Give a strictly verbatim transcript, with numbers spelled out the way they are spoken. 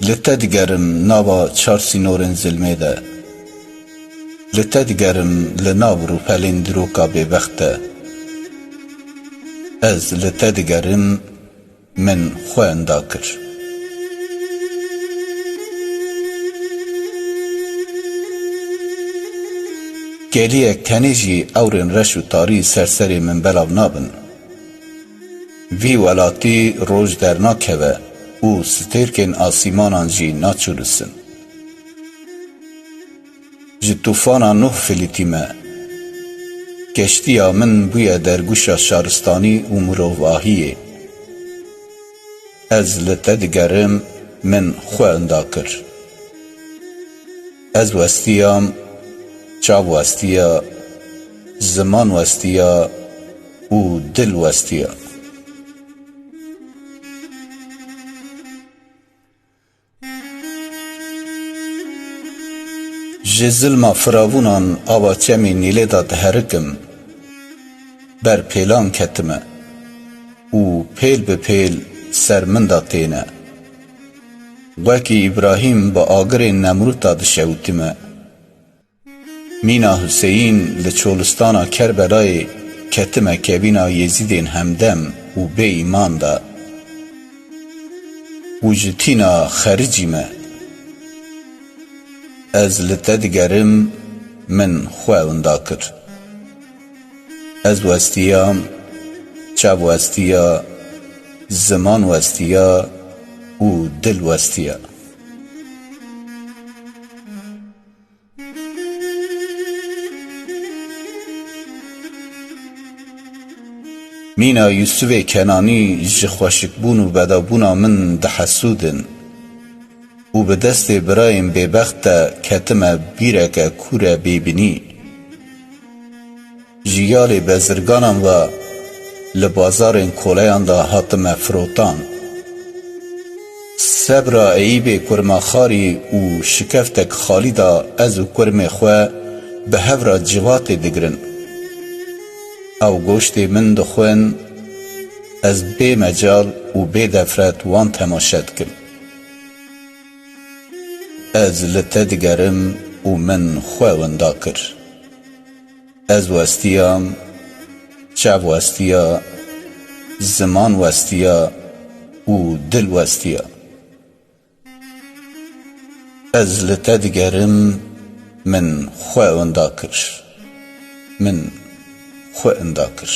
Li te digerim nava çar sînorên zilmê de. Li te digerim li nav rûpelên dîroka bêbext de. Ez li te digerim, min xwe winda kir. Geliyek tenê jî ewrên reş û tarî ser serê min belav nabin. Vî welatî roj dernakeve û stêrkên asîmanan jî naçûlisin. Ji tûfana Nuh filîtîme. Keştiya min bûye dergûşa şaristanî û mirovahiyê. Ez li te digerim, min xwe winda kir. Ez westiyam, çav westiya, ziman westiya û dil westiya. Ji zilma firavûnan ava çemê Nîlê de diherikim. Ber pêlan ketime û pêl bi pêl ser min de têne. Wekî Îbrahîm bi agirên Nemrûta dişewitime. Mîna Huseyîn li çolistana Kerbelayê ketime kevîna Yezîdên hemdem û bêîman de û ji tîna xericî me. Ez li te digerim, min xwe winda kir. Ez westiyam, çav westiya, ziman westiya û dil westiya. Mîna Yûsifê Kenanî ji xweşikbûn û bedabûna min dihesûdin û bi destê birayên bêbext de ketime bîreke kûre bêbinî. Ji yalê bezirganan ve li bazarên koleyan de hatime firotan. Sebra Eyîbê Kurmaxarî û şikeftek xalî de ez û kurmê xwe bi hev re civatê digirin. Ew goştê min dixwin, ez bê mecal û bê defret wan temaşe dikim. Ez li te digerim û min xwe winda kir. Ez westiyam, çav westiya, ziman westiya û dil westiya. Ez li te digerim, min xwe winda kir. Min xwe winda kir.